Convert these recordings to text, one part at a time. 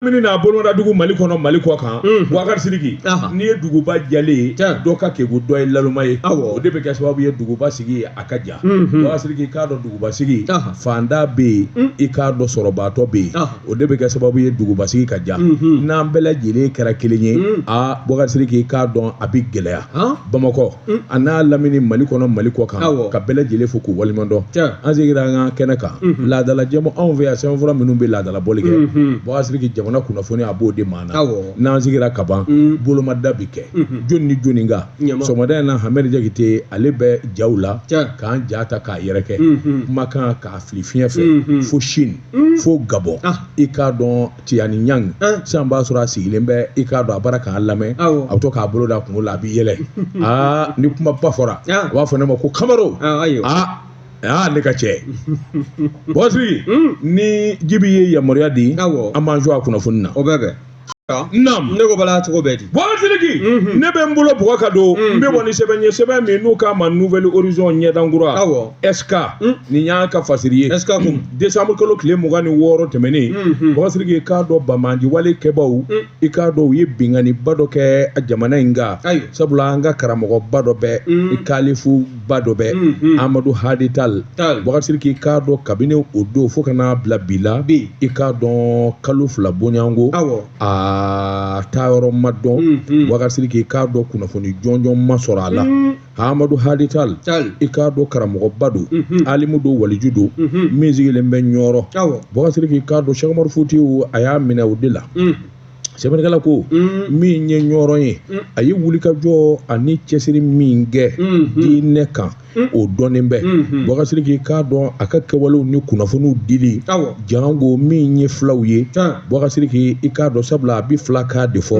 Min n'a bolodadugu Mali kɔnɔ Mali kɔ kan Bubakari Sidiki n'i ye duguba jalen ye dɔ ka kegu dɔ ye laloma ye o de bɛ kɛ sababu ye duguba sigi ye a ka ja Bubakari Sidiki i k'a dɔn duguba sigi faantan bɛ yen i k'a dɔn sɔrɔbaatɔ bɛ yen o de bɛ kɛ sababu ye duguba sigi ka ja n'an bɛɛ lajɛlen kɛra kelen ye aa Bubakari Sidiki i k'a dɔn a bɛ gɛlɛya Bamakɔ a n'a lamini Mali kɔnɔ Mali kɔ kan ka bɛɛ lajɛlen fo k'u waleɲumandɔn an seginna an ka kɛnɛ kan laadala jɛmu anw fɛ yan sɛbɛnfura minnu bɛ laadala bɔli kɛ Bubakari Sidiki jamana kunnafoni a b'o di maa na n'an sigira ka ban bolomada bi kɛ jɔni ni jɔni kan sɔgɔmada in na Hamɛdi Jakite ale bɛ jaw la k'an ja ta k'a yɛrɛkɛ kumakan k'a fili fiɲɛ fɛ fo Chine fo Gabon i k'a dɔn Tiyani Ɲang sisan b'a sɔrɔ a sigilen bɛ i k'a dɔn a bara k'an lamɛn a bɛ to k'a bolo da kungo la a bɛ yɛlɛ aa ni kumaba fɔra a b'a fɔ ne ma ko Kamaro aa aa ne ka cɛ Bubakari ni Jibi ye yamaruya di an b'an jɔ a kunnafoni na o bɛ bɛn Naam ne ko bala cogo bɛ di Bubakari Sidiki ne bɛ n bolo bugɔ ka don n bɛ bɔ ni sɛbɛn ye sɛbɛn min n'u k'a ma Nouvel Horizon ɲɛdankura SK nin y'a ka fasiri ye SK ko décembre kalo tile 26 tɛmɛnen Bubakari Sidiki i k'a dɔn banbaanci kɛbaw i k'a dɔn u ye binkanniba dɔ kɛ jamana in kan sabula an ka karamɔgɔba dɔ bɛ kalifu ba dɔ bɛ Amadu Hadi Tal Bubakari Sidiki i k'a dɔn kabini o don fo ka n'a bila bi la i k'a dɔn kalo 2 bɔɲɔgɔnko a taayɔrɔ ma dɔn Bubakari Sidiki i k'a dɔn kunnafoni jɔnjɔn ma sɔrɔ a la Amadu Hadi Tal i k'a dɔn karamɔgɔba don alimu don waliju don min sigilen bɛ Ɲɔrɔ Bubakari Sidiki i k'a dɔn Sɛki Umaru Futiyu a y'a minɛ o de la sɛbɛnnikɛla ko min ye Ɲɔrɔ ye a ye wulikajɔ ani cɛsiri min kɛ diinɛ kan o dɔnnen bɛ Bubakari Sidiki i k'a dɔn a ka kɛwalew ni kunnafoniw dili jango min ye fulaw ye Bubakari Sidiki i k'a dɔn sabula a bɛ fulakan de fɔ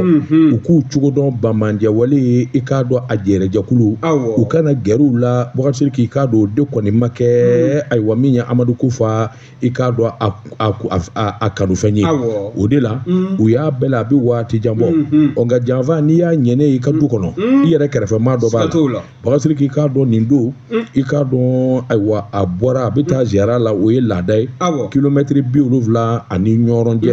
u k'u cogo dɔn banbaanciwale ye i k'a dɔn a jɛrɛjɛkulu u kana gɛrɛ u la Bubakari Sidiki i k'a dɔn o de kɔni ma kɛ ayiwa min ye Amadu Kufa i k'a dɔn a kanufɛn ye o de la u y'a bɛɛ la a bɛ waati jan bɔ ɔ nka janfa n'i y'a ɲɛnen i ka du kɔnɔ i yɛrɛ kɛrɛfɛmaa dɔ b'a la Bubakari Sidiki i k'a dɔn nin don i k'a dɔn ayiwa a bɔra a bɛ taa ziyara la o ye laada ye kilomɛtiri 70 ani Ɲɔrɔ cɛ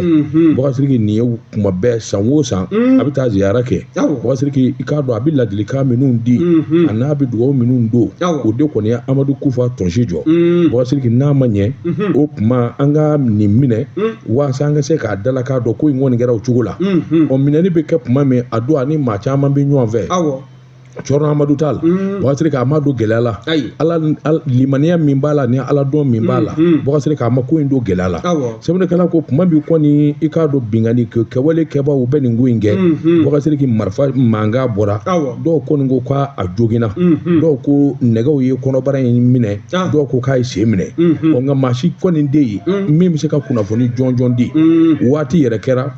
Bubakari Sidiki nin ye kuma bɛɛ san o san a bɛ taa ziyara kɛ Bubakari Sidiki i k'a dɔn a bɛ ladilikan minnu di a n'a bɛ dugawu minnu don o de kɔni ye Amadu Kufa tɔnsi jɔ Bubakari Sidiki n'a ma ɲɛ o tuma an ka nin minɛ waasa an ka se k'a dalakan dɔn ko in kɔni kɛra o cogo la ɔ minɛni bɛ kɛ tuma min a don ani maa caman bɛ ɲɔgɔn fɛ Cɔrɔnɔ Amadu Tal Bubakari Sidiki a ma don gɛlɛya la ala limaniya min b'a la ni ala dɔn min b'a la Bubakari Sidiki a ma ko in don gɛlɛya la sɛbɛnnikɛla ko kuma min kɔni i k'a dɔn binkanni kɛwale kɛbaaw bɛ nin ko in kɛ Bubakari Sidiki marifa mankan bɔra dɔw kɔni ko k'a joginna dɔw ko nɛgɛw ye kɔnɔbara in minɛ dɔw ko k'a ye sen minɛ ɔ nka maa si kɔni tɛ yen min bɛ se ka kunnafoni jɔnjɔn di waati yɛrɛ kɛra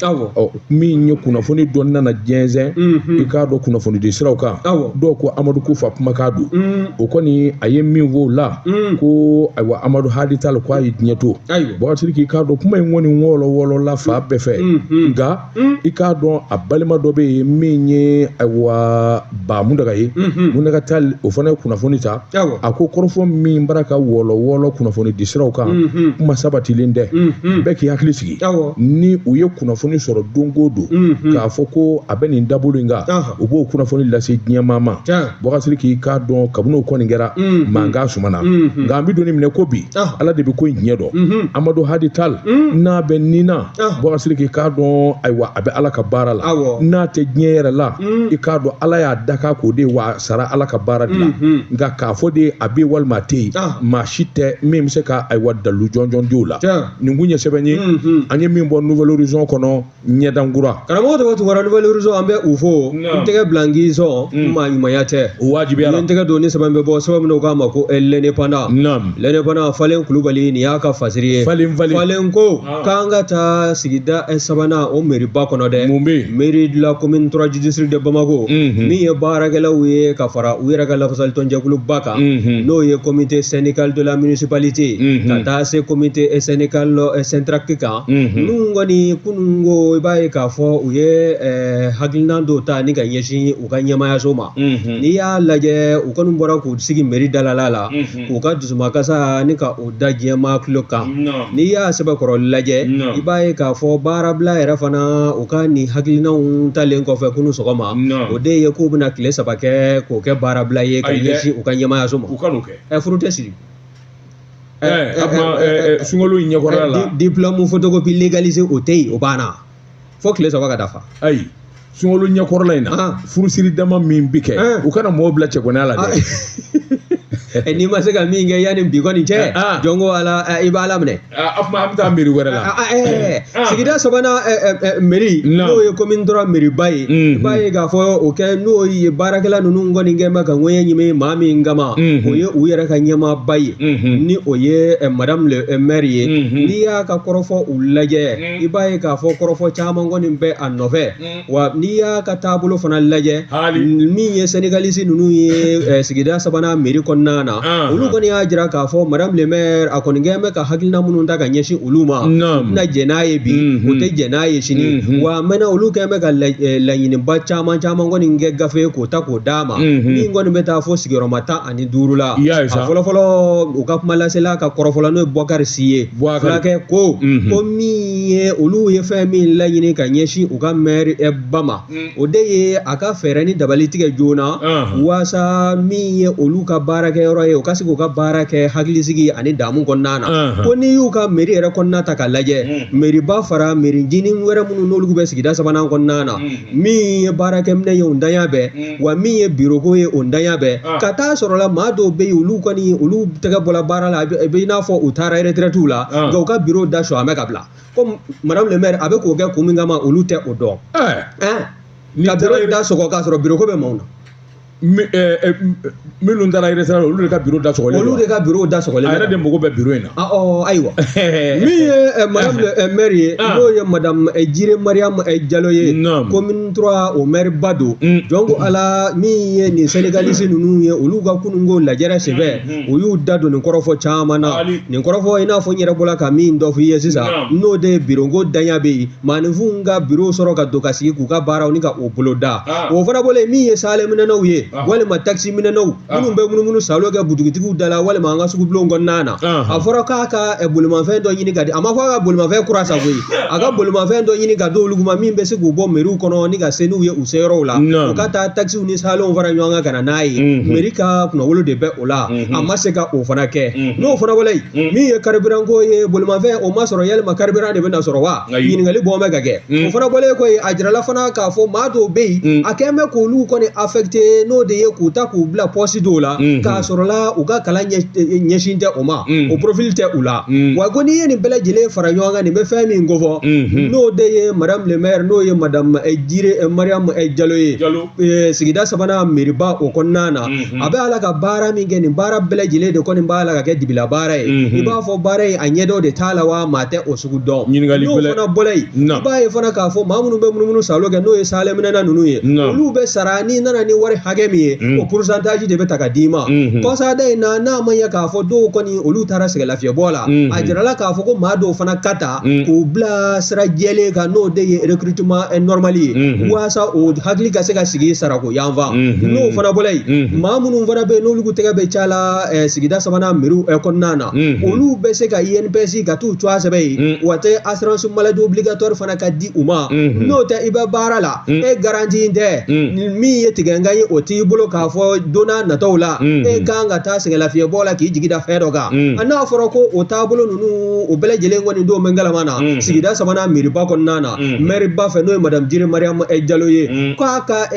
min ye kunnafoni dɔ nana jɛnsɛn i k'a dɔn kunnafoni di siraw kan dɔw ko Amadu Kufa kumakan don o kɔni a ye min fɔ o la ko ayiwa Amadu Hadi Tal ko a ye diɲɛ to Bubakari Sidiki i k'a dɔn kuma in kɔni wɔlɔ wɔlɔla fan bɛɛ fɛ nka i k'a dɔn a balima dɔ bɛ yen min ye ayiwa Ba Muntaga ye Muntaga Tal o fana ye kunnafoni ta a ko kɔrɔfɔ min bara ka wɔlɔ wɔlɔ kunnafoni di siraw kan kuma sabatilen tɛ bɛɛ k'i hakili sigi ni u ye kunnafoni sɔrɔ don o don k'a fɔ ko a bɛ nin dabolo in kan u b'o kunnafoni lase diɲɛmaa ma Bubakari Sidiki i k'a dɔn kabini o kɔni kɛra mankan sumana nka an bɛ don min na ko bi Ala de bɛ ko in tiɲɛ dɔn Amadu Hadi Tal n'a bɛ ni na Bubakari Sidiki i k'a dɔn ayiwa a bɛ Ala ka baara la n'a tɛ diɲɛ yɛrɛ la i k'a dɔn Ala y'a dakan k'o de wa sara Ala ka baara de la nka k'a fɔ de a bɛ yen walima a tɛ yen maa si tɛ min bɛ se ka ayiwa dalilu jɔnjɔn di o la nin kun ye sɛbɛn ye an ye min bɔ Nouvel Horizon kɔnɔ ɲɛdankura karamɔgɔ tɔgɔ Tunkara Nouvel Horizon an bɛ u fo n tɛgɛ bila n k'i sɔn maa ɲumanya tɛ o wajibiyara n tɛgɛ don ni sɛbɛn bɛ bɔ sɛbɛn min k'a ma ko l'Indépendant l'Indépendant Falen Kulubali nin y'a ka fasiri ye Falen Falen Falen ko k'an ka taa sigida sabanan o meriba kɔnɔ dɛ mun bɛ yen mairie de la commune 3 du district de Bamako min ye baarakɛlaw ye ka fara u yɛrɛ ka lafasalitɔnjɛkuluba kan n'o ye comité syndical de la municipalité ka taa se comité syndical Syntrac kan ninnu kɔni kunun ko i b'a ye k'a fɔ u ye hakilina dɔw ta ni ka ɲɛsin u ka ɲɛmaayaso ma. sɔgɔma. N'i y'a lajɛ, u kɔni bɔra k'u sigi mairie dalala la k'u ka dusumakasa ni ka o da diɲɛmaa tulo kan. N'i y'a sɛbɛkɔrɔ lajɛ, i b'a ye k'a fɔ baarabila yɛrɛ fana, u ka nin hakilinaw talen kɔfɛ kunun sɔgɔma, o de ye k'u bɛna tile 3 kɛ k'o kɛ baarabila ye ka ɲɛsin u ka ɲɛmaayaso ma. U ka n'o kɛ. Furu tɛ siri. A sunkalo in ɲɛkɔrɔla la, diplôme photocopie légalisé, o tɛ yen, o banna fo tile 3 ka dafa. Ayi, sunkalo ɲɛkɔrɔla in na, furusiri dama min bi kɛ, u kana mɔgɔw bila cɛgɔnɛ la dɛ. N'i ma se ka min kɛ yanni bi kɔni cɛ, jɔn ko ala, i b'a laminɛ. A tuma an bɛ taa mairie wɛrɛ la. Sigida sabanan mairie, n'o ye commune 3 mairie ba ye, i b'a ye k'a fɔ o kɛ n'o ye baarakɛla ninnu kɔni kɛ bɛ ka ŋɛɲɛ ɲimi maa min kama, o ye u yɛrɛ ka ɲɛmaaba ye, ni o ye madame le maire ye. N'i y'a ka kɔrɔfɔ u lajɛ, i b'a ye k'a fɔ kɔrɔfɔ caman kɔni bɛ a nɔfɛ. Wa n'i y'a ka taabolo fana lajɛ, min ye syndicaliste ninnu ye sigida sabanan mairie kɔnɔna na, olu kɔni y'a jira k'a fɔ madame le maire a kɔni kɛn bɛ ka hakilina minnu ta ka ɲɛsin olu ma, u tɛna jɛn n'a ye bi, u tɛ jɛn n'a ye sini. Wa a mɛnna, olu kɛn bɛ ka laɲiniba caman caman kɔni kɛ gafe k'o ta k'o d'a ma, min kɔni bɛ taa fo sigiyɔrɔma 15 la. A fɔlɔfɔlɔ, u ka kuma lasela ka kɔrɔfɔla, n'o ye Boubacar Sy ye, fulakɛ ko ko min ye olu ye fɛn min laɲini ka ɲɛsin u ka maire ba ma, o de ye a ka fɛɛrɛ ni dabali tigɛ joona, waasa min ye olu ka baarakɛyɔrɔ ye, u ka se k'u ka baara kɛ hakilisigi ani damu kɔnɔna na. Ko n'i y'u ka mairie yɛrɛ kɔnɔna ta k'a lajɛ, mairie ba fara mairie ncinin wɛrɛ minnu n'olu bɛ sigida sabanan kɔnɔna na, min ye baarakɛminɛ ye, o ntanya bɛɛ, wa min ye bureau ko ye, o ntanya bɛɛ, ka taa sɔrɔ la maa dɔw bɛ yen, olu kɔni olu tɛgɛ bɔla baara la, a bɛ i n'a fɔ u taara retraite la, nka u ka bureau da sɔn a mɛ ka bila. Ko madame le maire a bɛ k'o kɛ kun min kama, olu tɛ o dɔn. Ka bureau da sɔgɔ k'a sɔrɔ bureau ko bɛ maaw na. Minnu taara retraite la, olu de ka bureau da sɔgɔlen. Olu de ka bureau da sɔgɔlen. A yɛrɛ de mago bɛ bureau in na. Ayiwa, min ye madame le maire ye, n'o ye madame Jire Mariam Jalo ye, commune 3 o maire ba don. Jɔn ko ala, min ye nin syndicaliste ninnu ye, olu ka kununko lajɛrɛ senfɛ, u y'u da don nin kɔrɔfɔ caman na. Nin kɔrɔfɔ, i n'a fɔ n yɛrɛ bɔra ka min dɔ f'i ye sisan, n'o de ye bureau ko danya bɛ yen, maaninfinw ka bureau sɔrɔ ka don ka sigi k'u ka baaraw ni ka o bolo da. O fana bɔlen, min ye salle minɛnaw ye walima taxi minɛnaw minnu bɛ munumunu salo kɛ butigitigiw da la walima an ka sugubulonw kɔnɔna na, a fɔra k'a ka bolimafɛn dɔ ɲini ka di. A ma fɔ a ka bolimafɛn kura san koyi, a ka bolimafɛn dɔ ɲini ka di olu ma min bɛ se k'u bɔ mairie kɔnɔ ni ka se n'u ye u seyɔrɔw la, u ka taa taxiw ni salonw fara ɲɔgɔn kan ka na n'a ye. Mairie ka kunnawolo de bɛ o la, a ma se ka o fana kɛ. N'o fana bɔra yen, min ye carburant ko ye, bolimafɛn o ma sɔrɔ, yalima carburant de bɛ na sɔrɔ wa? Ɲininkali bɔn bɛ ka kɛ. O fana bɔlen kɔ yen, a jirala fana k'a fɔ maa dɔw bɛ yen, a kɛn bɛ k'olu kɔni affecté, n'o de ye k'u ta k'u bila poste dɔw la, k'a sɔrɔla u ka kalan ɲɛsin tɛ o ma, o profil tɛ u la. Wa ko n'i ye nin bɛɛ lajɛlen fara ɲɔgɔn kan, nin bɛ fɛn min kofɔ, n'o de ye madame le maire, n'o ye madame Jire Mariam Jalo ye, sigida sabanan mairie ba o kɔnɔna na, a bɛ ala ka baara min kɛ, nin baara bɛɛ lajɛlen de kɔni b'a la ka kɛ dibila baara ye. I b'a fɔ baara in a ɲɛdɔn de t'a la wa maa tɛ o sugu dɔn. N'o fana bɔra yen, i b'a ye fana k'a fɔ maa minnu bɛ munumunu salo kɛ, n'o ye salle minɛna ninnu ye, olu bɛ sara n'i nana ni wari hakɛ min ye, o pourcentage de bɛ ta ka d'i ma. Kɔsada in na, n'a ma ɲɛ k'a fɔ dɔw kɔni olu taara sɛgɛnlafiɲɛbɔ la, a jirala k'a fɔ ko maa dɔw fana ka ta k'u bila sira jɛlen kan, n'o de ye recrutement normal ye, walasa o hakili ka se ka sigi sarako yanfan. N'o fana bɔra yen, maa minnu fana bɛ yen n'olu tɛgɛ bɛ ca la sigida sabanan mairie kɔnɔna na, olu bɛ se ka INPS ka t'u cogoya sɛbɛn yen, wa tɛ assurance maladie obligatoire fana ka di u ma. N'o tɛ, i bɛ baara la, e garantie tɛ min ye tigɛnkan ye, o t'i bolo k'a fɔ don n'a nataw la e kan ka taa sɛgɛnlafiɲɛbɔ la k'i jigi da fɛn dɔ kan. N'a fɔra ko o taabolo ninnu o bɛɛ lajɛlen kɔni don bɛ ngalama na sigida sabanan mairie ba kɔnɔna na, maire ba fɛ, n'o ye madame Jire Mariam Jalo ye, k'a ka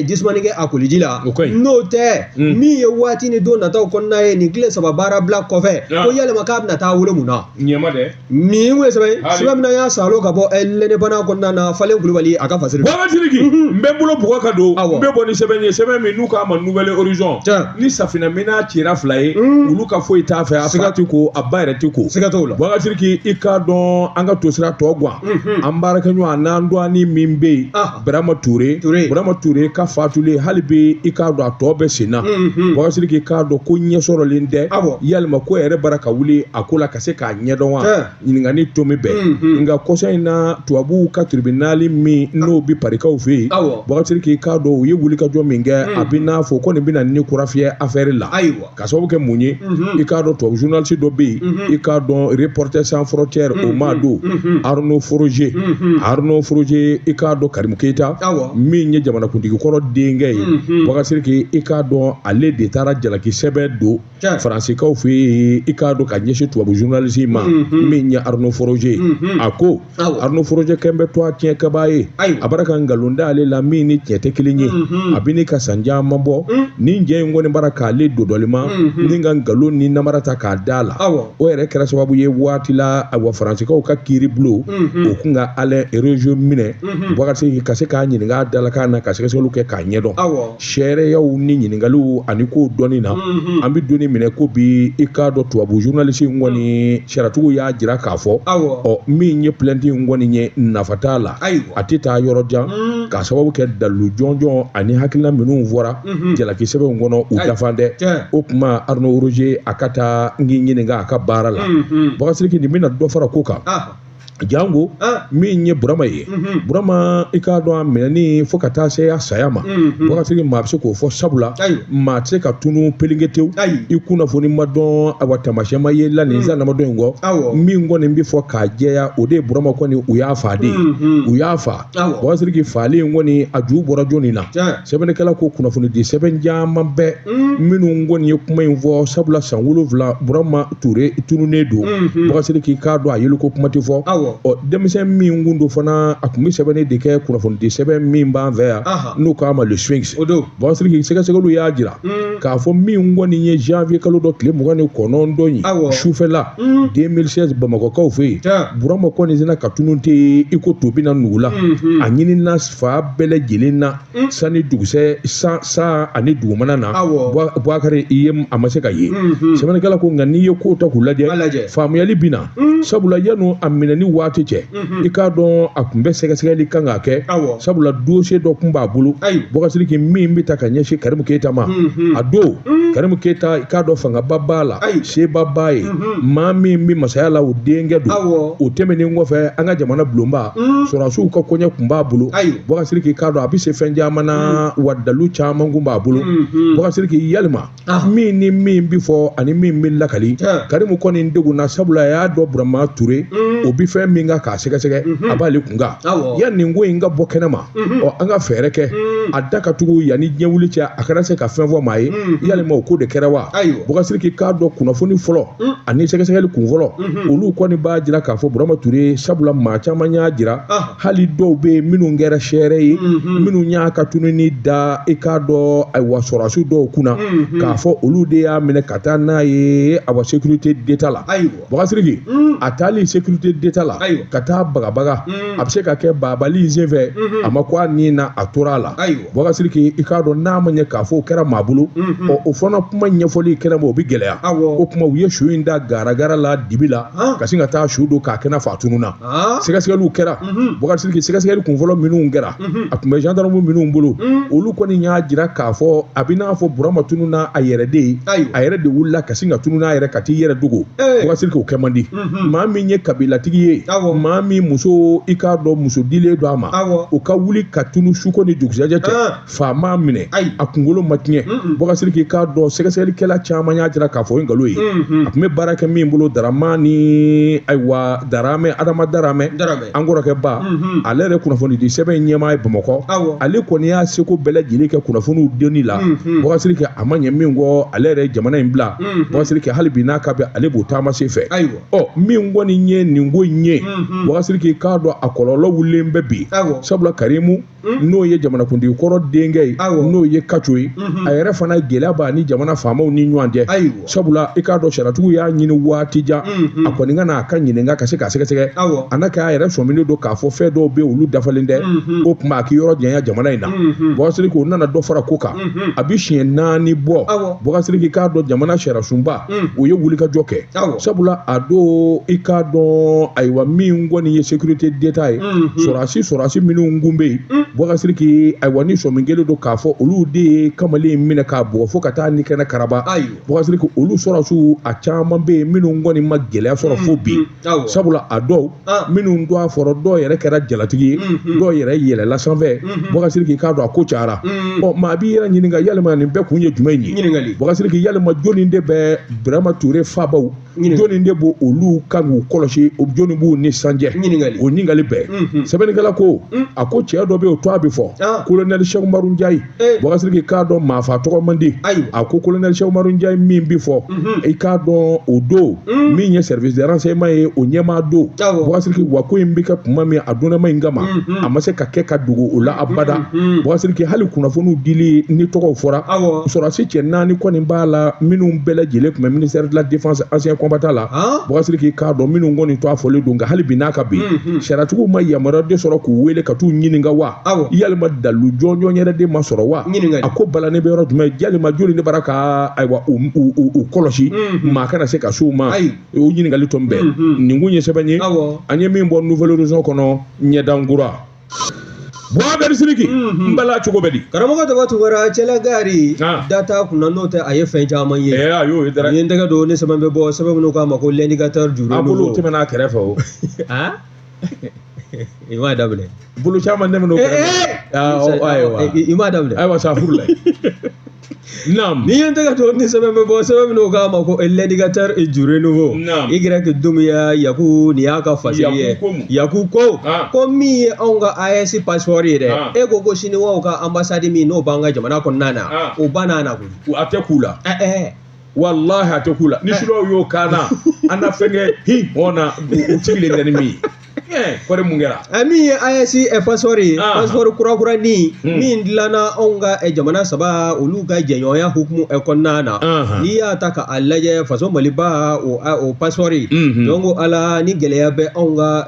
jisumani kɛ a koliji la. N'o tɛ, min ye waati ni don nataw kɔnɔna ye, nin tile 3 baara bila kɔfɛ, ko yalima k'a bɛna taa wolo mun na? Ɲɛma dɛ. Nin kun ye sɛbɛn sɛbɛn min na y'a salo ka bɔ l'Indépendant kɔnɔna na, Falen Kulubali a ka fasiri. Baba Sidiki, n bɛ bolo bugɔ ka don, n bɛ bɔ ni sɛbɛn ye, sɛbɛn min n'u k'a ma Nouvel Horizon. Ni safinɛ minɛn cira fila ye, olu ka foyi t'a fɛ, a fa ti ko, a ba yɛrɛ ti ko. Siga t'o la. Baba Sidiki, i k'a dɔn an ka tosira tɔ gan, an baarakɛɲɔgɔn n'an dɔgɔnin min bɛ yen, Burama Ture, Burama Ture ka fatulen, hali bi i k'a dɔn a tɔ bɛ sen na. Baba Sidiki, i k'a dɔn ko ɲɛ sɔrɔlen tɛ, yalima ko yɛrɛ bara ka wuli a ko la ka se k'a ɲɛdɔn wa? Ɲininkali tomi bɛɛ. Nka kɔsa in na, tubabuw ka tribunal min n'o bɛ Parikaw fɛ yen, Baba Sidiki, i k'a dɔn u ye wulikajɔ min kɛ A bɛ n'a fɔ ko nin bɛna ni kura fiyɛ affaire la. Ayiwa. Ka sababu kɛ mun ye? I k'a dɔn, tubabu journaliste dɔ bɛ yen, i k'a dɔn, Reporters sans frontières, o maa don, Arnaud Froger. Arnaud Froger, i k'a dɔn, Karimu Keyita, min ye jamanakuntigi kɔrɔ denkɛ ye, Bubakari Sidiki, i k'a dɔn, ale de taara jalaki sɛbɛn don Faransikaw fɛ yen, i k'a dɔn, ka ɲɛsin tubabu journaliste ma min ye Arnaud Froger. A ko Arnaud Froger kɛn bɛ to a tiɲɛ kɛbaa ye, a bara ka nkalon da ale la min ni tiɲɛ tɛ kelen ye. A bɛ ni ka san caman bɔ nin jɛ in kɔni bara k'ale dodɔlima ni ka nkalon ni namara ta k'a da la. O yɛrɛ kɛra sababu ye waati la, ayiwa, Faransikaw ka kiiri bulon o kun ka Alain Roger minɛ Bubakari ka se k'a ɲininka a dalakan na, ka sɛgɛsɛgɛliw kɛ k'a ɲɛdɔn, seereyaw ni ɲininkaliw ani kow dɔnni na. An bɛ don min na ko bi, i k'a dɔn, tubabu journaliste in kɔni, sariyatigiw y'a jira k'a fɔ, ɔ, min ye plainte in kɔni ye, nafa t'a la, a tɛ taa yɔrɔ jan, k'a sababu kɛ dalilu jɔnjɔn ani hakilina minnu fɔra jalaki sɛbɛnw kɔnɔ, u dafan tɛ. O tuma Arnaud Roger, a ka taa n k'i ɲininka a ka baara la. Bubakari Sidiki, nin bɛna dɔ fara ko kan. Jango min ye Burama ye, Burama, i k'a dɔn, a minɛni fo ka taa se a saya ma, Bubakari Sidiki, maa bɛ se k'o fɔ, sabula maa tɛ se ka tunu pelenketew, i kunnafoni ma dɔn, awa, taamasiyɛn ma ye la nin san damadɔ in kɔ. Min kɔni bɛ fɔ k'a jɛya, o de ye Burama kɔni, u y'a fa de, u y'a fa. Bubakari Sidiki, faali in kɔni, a ju bɔra jɔnni na? Sɛbɛnnikɛla ko kunnafonidi sɛbɛn caman bɛ minnu kɔni ye kuma in fɔ, sabula san 7 Burama Ture tununnen don. Bubakari Sidiki, k'a dɔn, a yeli ko kuma tɛ fɔ. Ɔ, denmisɛn min kun don fana, a tun bɛ sɛbɛnni de kɛ kunnafonidi sɛbɛn min b'an fɛ yan, n'u k'a ma Le Sphinx. Bubakari Sidiki, sɛgɛsɛgɛliw y'a jira k'a fɔ min kɔni ye janvier kalo dɔ tile 29 ye, sufɛla 2016, Bamakɔkaw fɛ yen, Burama kɔni sina ka tunun tɛ i ko tobi na nugu la. A ɲinina fan bɛɛ lajɛlen na, san ni dugusɛ, san san ani dugumana na, Bubakari, i ye, a ma se ka ye. Sɛbɛnnikɛla ko nka n'i ye kow ta k'u lajɛ, faamuyali bɛ na, sabula yanni a minɛni waati cɛ, i k'a dɔn, a tun bɛ sɛgɛsɛgɛli kan ka kɛ, sabula dossier dɔ tun b'a bolo, Bubakari Sidiki, min bɛ ta ka ɲɛsin Karimu Keyita ma. A don Karimu Keyita, i k'a dɔn, fangaba b'a la, seba b'a ye, maa min bɛ masaya la, o denkɛ don. O tɛmɛnen kɔfɛ, an ka jamana bulonba, sɔrɔdasiw ka koɲɛ tun b'a bolo. Bubakari Sidiki, k'a dɔn, a bɛ se fɛn caman na, wa dalu caman kun b'a bolo. Bubakari Sidiki, yalima min ni min bɛ fɔ ani min bɛ lakali, Karimu kɔni degunna, sabula a y'a dɔn Burama Ture, o bɛ fɛn min kan k'a sɛgɛsɛgɛ, a b'ale kun kan. Yanni nin ko in ka bɔ kɛnɛ ma, ɔ, an ka fɛɛrɛ kɛ a da ka tugu yanni diɲɛ wuli cɛ, a kana se ka fɛn fɔ maa ye. Yalima o ko de kɛra wa? Bubakari Sidiki, k'a dɔn, kunnafoni fɔlɔ ani sɛgɛsɛgɛli kun fɔlɔ, olu kɔni b'a jira k'a fɔ Burama Ture, sabula maa caman y'a jira, hali dɔw bɛ yen minnu kɛra seere ye, minnu y'a ka tununi da, i k'a dɔn, ayiwa, sɔrɔdasi dɔw kunna, k'a fɔ olu de y'a minɛ ka taa n'a ye, awa, sécurité d'État la. Bubakari Sidiki, a taali sécurité d'État la ka taa bagabaga, a bɛ se ka kɛ babali in senfɛ, a ma ko a ni na, a tora a la. Bubakari Sidiki, i k'a dɔn, n'a ma ɲɛ k'a fɔ o kɛra maa bolo, ɔ, o fana kuma ɲɛfɔli kɛnɛ ma, o bɛ gɛlɛya. O kuma, u ye su in da garagara la dibi la, ka sin ka taa su don k'a kɛnɛ fa tunun na. Sɛgɛsɛgɛliw kɛra, Bubakari Sidiki, sɛgɛsɛgɛli kunfɔlɔ minnu kɛra, a tun bɛ gendarme minnu bolo, olu kɔni y'a jira k'a fɔ a bɛ n'a fɔ Burama tununna a yɛrɛ de ye, a yɛrɛ de wulila ka sin ka tunun n'a yɛrɛ ka t'i yɛrɛ dogo. Bubakari Sidiki, o kɛ man di maa min ye kabilatigi ye, maa min muso, i k'a dɔn, muso dilen don a ma, o ka wuli ka tunu suko ni dugusɛjɛ cɛ, fa m'a minɛ, a kunkolo ma tiɲɛ. Bubakari Sidiki, k'a dɔn, sɛgɛsɛgɛlikɛla caman y'a jira k'a fɔ o ye nkalon ye. A tun bɛ baara kɛ min bolo, Daramani, ayiwa, Daramɛ, Adama Daramɛ, an kɔrɔkɛ ba, ale yɛrɛ kunnafoni di sɛbɛn ɲɛmaa ye Bamakɔ, ale kɔni y'a seko bɛɛ lajɛlen kɛ kunnafoniw donni la. Bubakari Sidiki, a ma ɲɛ min kɔ, ale yɛrɛ ye jamana in bila. Bubakari Sidiki, hali bi n'a ka bɛ, ale b'o taama sen fɛ. Ɔ, min kɔni ye nin ko in ye, Bubakari Sidiki, k'a dɔn, a kɔlɔlɔ wulilen bɛ bi, sabula Karimu, n'o ye jamanakuntigi kɔrɔ denkɛ ye, n'o ye Kaco ye, a yɛrɛ fana gɛlɛya b'a ni jamana faamaw ni ɲɔgɔn cɛ, sabula i k'a dɔn, sariyatigiw y'a ɲini waati jan, a kɔni ka n'a ka ɲininka ka se k'a sɛgɛsɛgɛ. A n'a kɛ a yɛrɛ sɔminen don k'a fɔ fɛn dɔw bɛ yen, olu dafalen tɛ. O tuma a k'i yɔrɔ janya jamana in na. Bubakari Sidiki, o nana dɔ fara ko kan, a bɛ siɲɛ 4 bɔ. Bubakari Sidiki, k'a dɔn, jamana sariyasunba, o ye wulikajɔ kɛ, sabula a don, i k'a dɔn, ayiwa, min kɔni ye sécurité d'État ye, sɔrɔdasi minnu kun bɛ yen. Bubakari Sidiki, ayiwa, ni sɔmi kelen don k'a fɔ olu de ye kamalen in minɛ k'a bugɔ fo ka taa ni kɛnɛ karaba. Bubakari Sidiki, olu sɔrɔsiw a caman bɛ yen minnu kɔni ma gɛlɛya sɔrɔ fo bi, sabula a dɔw minnu to a fɔra, dɔw yɛrɛ kɛra jalatigi ye, dɔw yɛrɛ yɛlɛla sanfɛ. Bubakari Sidiki, k'a dɔn a ko cayara. Ɔ, maa b'i yɛrɛ ɲininka, yalima nin bɛɛ kun ye jumɛn ye? Bubakari Sidiki, yalima jɔnni de bɛ Burama Ture fabaw, jɔnni de b'o olu kan k'u kɔlɔsi, jɔnni b'u ni sanjɛ? O ɲininkali bɛɛ. Sɛbɛnnikɛla ko, a ko cɛ dɔ bɛ yen, o tɔgɔ bɛ fɔ colonel Cheikh Umaru Njayi. Bubakari Sidiki, k'a dɔn maafa tɔgɔ man di. A ko colonel Cheikh Umaru Njayi min bi fɔ, i k'a dɔn o don min ye service de renseignement ye, o ɲɛmaa don. Bubakari Sidiki, wa ko in bɛ kɛ kuma min, a donnama in kama, a ma se ka kɛ ka dogo o la abada. Bubakari Sidiki, hali kunnafoniw dili ni tɔgɔw fɔra, sɔrɔdasi cɛ 4 kɔni b'a la minnu bɛɛ lajɛlen tun bɛ ministère de la défense ancien combattant la. Bubakari Sidiki, k'a dɔn minnu kɔni to a fɔlen don, nka hali bi n'a ka bi, sariyatigiw ma yamaruya de sɔrɔ k'u wele ka t'u ɲininka wa, yalima dalilu jɔnjɔn yɛrɛ de ma sɔrɔ wa? A ko balani bɛ yɔrɔ jumɛn? Yalima joli de bara ka, ayiwa, u kɔlɔsi maa kana se ka s'u ma? O ɲininkali tɔ bɛɛ. Nin kun ye sɛbɛn ye an ye min bɔ Nouvel Horizon kɔnɔ, ɲɛdankura. Bubakari Sidiki, n bala, cogo bɛ di? Karamɔgɔ Daba Tunkara, cɛlagari da t'a kunna, n'o tɛ a ye fɛn caman ye. A y'o ye dɛ. Ni ye n tɛgɛ don ni sɛbɛn bɛ bɔ, sɛbɛn minnu k'a ma ko L'indicateur du A bolo tɛmɛna a kɛrɛfɛ o. I m'a daminɛ. Bolo caman tɛmɛna o kɛrɛfɛ. Ayiwa, i m'a daminɛ. Ayiwa sa, furu la. Naam. Ni ye n tɛgɛ don ni sɛbɛn bɛ bɔ, sɛbɛn minnu k'a ma ko L'indicateur du renouveau. Y Doumbia Yaku, nin y'a ka fasiri ye. Yaku ko ko min ye anw ka AES passeport ye dɛ, e ko ko siniwaw ka ambassade min n'o b'an ka jamana kɔnɔna na, o banna na koyi. A tɛ k'u la. Wallahi, a tɛ k'u la. Ni siniwaw y'o kan na, an na fɛn kɛ hi hɔn na, u sigilen tɛ ni min ye. Kɔri, mun kɛra? Min ye AES passeport ye, passeport kurakuranin min dilanna anw ka jamana saba olu ka jɛɲɔgɔnya hukumu kɔnɔna na, n'i y'a ta k'a lajɛ, faso Maliba o passeport, donc ala ni gɛlɛya bɛ anw ka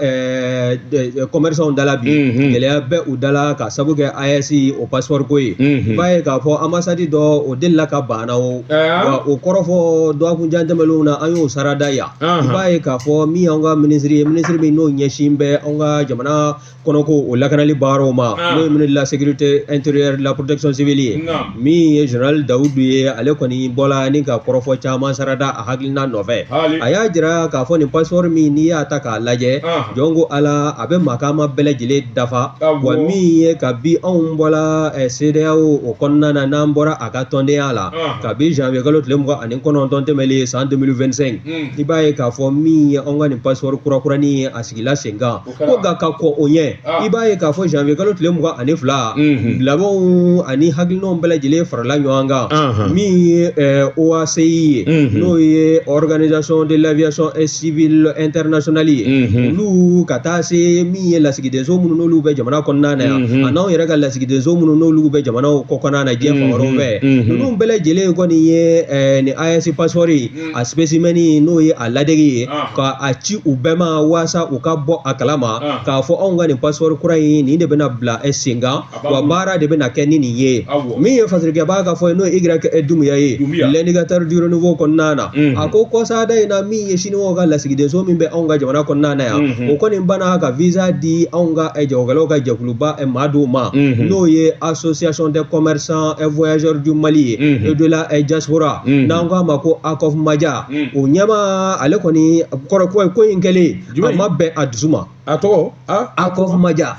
commerçants da la bi, gɛlɛya bɛ u da la ka sabu kɛ AES o passeport ko ye. I b'a ye k'a fɔ ambassade dɔ o delila ka ban na o, wa o kɔrɔfɔ dɔgɔkun jan tɛmɛnlenw na, an y'o sarada yan. I b'a ye k'a fɔ min y'anw ka ministre ye, ministre min n'o ɲɛsin bɛ anw ka jamana kɔnɔko o lakanali baaraw ma, n'o ye ministre de la sécurité intérieure, de la protection civile ye, min ye général Dawudu ye, ale kɔni bɔla ni ka kɔrɔfɔ caman sarada a hakilina nɔfɛ. A y'a jira k'a fɔ nin passeport min n'i y'a ta k'a lajɛ, jɔn ko ala, a bɛ makama bɛɛ lajɛlen dafa. Wa min ye kabi anw bɔla CEDEAO o kɔnɔna na, n'an bɔra a ka tɔndenya la kabi janvier kalo tile 29 tɛmɛlen san 2025, i b'a ye k'a fɔ min ye anw ka nin passeport kurakuranin ye, a sigila sen kan ko nka ka kɔn o ɲɛ, i b'a ye k'a fɔ janvier kalo tile 22, labɛnw ani hakilinaw bɛɛ lajɛlen farala ɲɔgɔn kan. Min ye OACI ye, n'o ye Organisation de l'aviation civile internationale ye, olu ka taa se min ye lasigidenso minnu n'olu bɛ jamana kɔnɔna na yan, a n'anw yɛrɛ ka lasigidenso minnu n'olu bɛ jamanaw kɔkɔnna na diɲɛ fan wɛrɛw fɛ, ninnu bɛɛ lajɛlen kɔni ye nin AES passeport a spécimen, n'o ye a ladege ye, ka a ci u bɛɛ ma waasa u ka bɔ a kalama k'a fɔ anw ka nin passeport kura in, nin de bɛna bila sen kan, wa baara de bɛna kɛ ni nin ye. Min ye fasirikɛbaa ka fɔ ye, n'o ye Y Doumbia ye, L'indicateur du renouveau kɔnɔna na, a ko kɔsada in na, min ye siniwaw ka lasigidenso min bɛ anw ka jamana kɔnɔna na yan, o kɔni banna ka visa di anw ka jagokɛlaw ka jɛkuluba maa dɔw ma, n'o ye Association des commerçants et voyageurs du Mali ye et de la diaspora, n'an k'a ma ko ACOF-MADIA. O ɲɛmaa, ale kɔni kɔrɔ ko in kɛlen a ma bɛn a dusu ma. A tɔgɔ? ACOF-MADIA,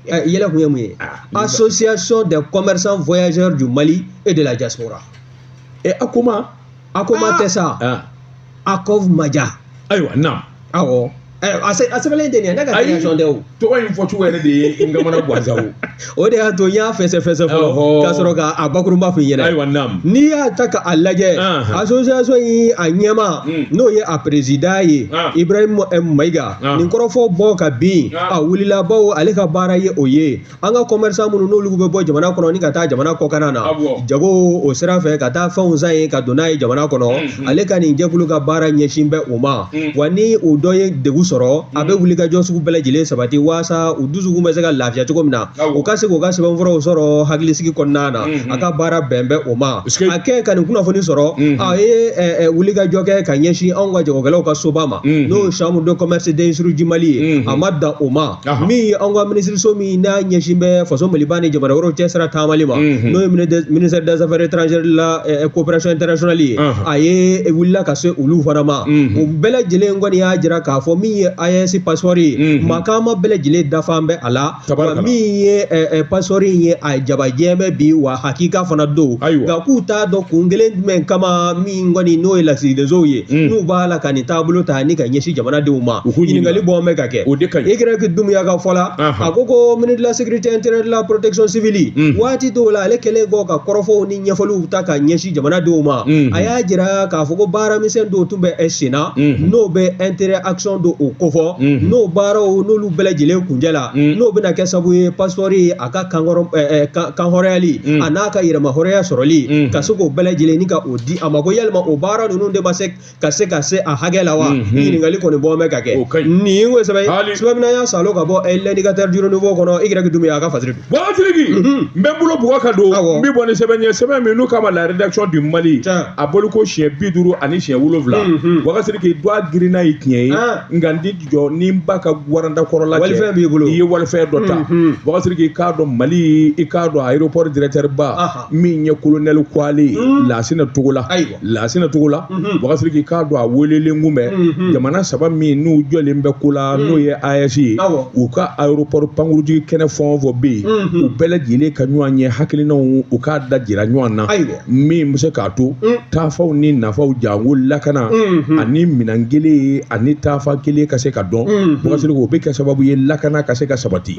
yɛlɛ kun ye mun ye? Association des commerçants voyageurs du Mali et de la diaspora. Akoma. Akoma tɛ sa, ACOF-MADIA. Ayiwa, naam. Awɔ, a sɛbɛnlen tɛ nin ye, ne ka création tɛ o. Tɔgɔ in fɔcogo yɛrɛ de ye n kamana gansan o. O de y'a to n y'a fɛsɛfɛsɛ fɔlɔ ka sɔrɔ k'a bakurunba f'i ɲɛna. Ayiwa, naam. N'i y'a ta k'a lajɛ, association in a ɲɛmaa, n'o ye a président ye, Ibrahim Mayiga, nin kɔrɔfɔ bɔ ka bin, a wulila bawo ale ka baara ye o ye. An ka commerçant minnu n'olu bɛ bɔ jamana kɔnɔ ni ka taa jamana kɔkanna na jago o sira fɛ, ka taa fɛnw san yen ka don n'a ye jamana kɔnɔ, ale ka nin jɛkulu ka baara ɲɛsin bɛ o ma. Wa ni o dɔ ye degun sɔrɔ, a bɛ wuli ka jɔ sugu bɛɛ lajɛlen sabati waasa u dusukun bɛ se ka lafiya cogo min na. U ka se k'u ka sɛbɛnfuraw sɔrɔ hakilisigi kɔnɔna na a ka baara bɛn bɛ o ma a kɛ ka nin kunnafoni sɔrɔ a ye wulikajɔ kɛ ka ɲɛsin anw ka jagokɛlaw ka soba ma n'o ye chambre de commerce d'industrie du Mali ye a ma dan o ma min ye anw ka minisiriso min n'a ɲɛsin bɛ faso Maliba ni jamana wɛrɛw cɛ sira taamali ma n'o ye ministère des affaires étrangères la coopération internationale ye a ye wulila ka se olu fana ma o bɛɛ lajɛlen kɔni y'a jira k'a fɔ min ye AES passeport ye makaama bɛɛ lajɛlen dafan bɛ a la wa min ye passeport in ye a jabajɛ bɛ bi wa hakika fana don nka k'u t'a dɔn kun kelen jumɛn kama min kɔni n'o ye lasigidensow ye n'u b'a la ka nin taabolo ta ni ka ɲɛsin jamanadenw ma ɲininkali bɔ bɛ ka kɛ o de ka ɲi Y Doumbouya ka fɔ la a ko ko ministre de la sécurité intérieure de la protection civile waati dɔw la ale kɛlen kɔ ka kɔrɔfɔw ni ɲɛfɔliw ta ka ɲɛsin jamanadenw ma a y'a jira k'a fɔ ko baaramisɛn dɔw tun bɛ sen na n'o bɛ interaction dɔ o kofɔ n'o baaraw n'olu bɛɛ lajɛlen kuncɛ la n'o bɛna kɛ sababu ye passeport ye a ka kanhɔrɔnyali a n'a ka yɛrɛmahɔrɔnya sɔrɔli ka se k'o bɛɛ lajɛlen ni ka o di a ma ko yalima o baara ninnu de ma se ka se ka se a hakɛ la wa ɲininkali kɔni bɔ bɛ ka kɛ nin ko sɛbɛn sɛbɛn min y'a salo ka bɔ l'indicateur du renouveau kɔnɔ Y Doumbouya a ka fasiri don Sidiki n bɛ bolo bugɔ ka don n bɛ bɔ ni sɛbɛn ye sɛbɛn min n'u k'a ma la rédaction du Mali a bolo ko siɲɛ 57 Boubacar Sidiki dɔ girinna ye tiɲɛ ye nka n ti jɔ ni n ba ka waranda kɔrɔla cɛ walifɛn b'i bolo i ye walifɛn dɔ ta Boubacar Sidiki i k'a dɔn Mali i k'a dɔn aéroport directeur ba min ye colonel Kwale ye Lasina Togola Lasina Togola Boubacar Sidiki i k'a dɔn a welelen kun bɛ jamana saba min n'u jɔlen bɛ ko la n'o ye AES ye u ka aéroport pankurujigi kɛnɛ fɛn o fɛn bɛ yen u bɛɛ lajɛlen ka ɲɔgɔn ye hakilinaw u k'a da jira ɲɔgɔn na min bɛ se k'a to taafaw ni nafaw jango lakana ani minɛn kelen ani taafa kelen ka se ka dɔn Boubacar Sidiki o bɛ kɛ sababu ye lakana ka se ka sabati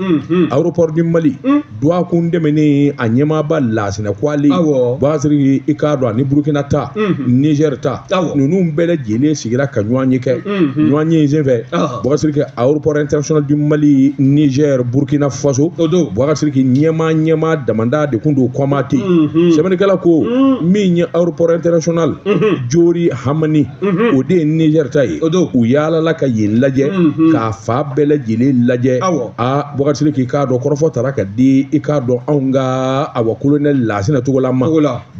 aéroport du Mali dɔgɔkun tɛmɛnen a ɲɛmaaba Lasina Kwale Boubacar Sidiki i k'a dɔn ani Burukina ta Niger ta ninnu bɛɛ lajɛlen sigira ka ɲɔgɔn ye kɛ ɲɔgɔn ye senfɛ Boubacar Sidiki aéroport international du Mali Niger Burkina Faso Boubacar Sidiki ɲɛmaa damanda de kun don kɔma ten sɛbɛnnikɛla ko min ye aéroport international Diori Hamani o de ye Niger ta ye u yaalala ka yen lajɛ k'a fa bɛɛ lajɛlen lajɛ aa Boubacar Sidiki i k'a dɔn kɔrɔfɔ taara ka di i k'a dɔn anw ka awa colonel Lasina Togola ma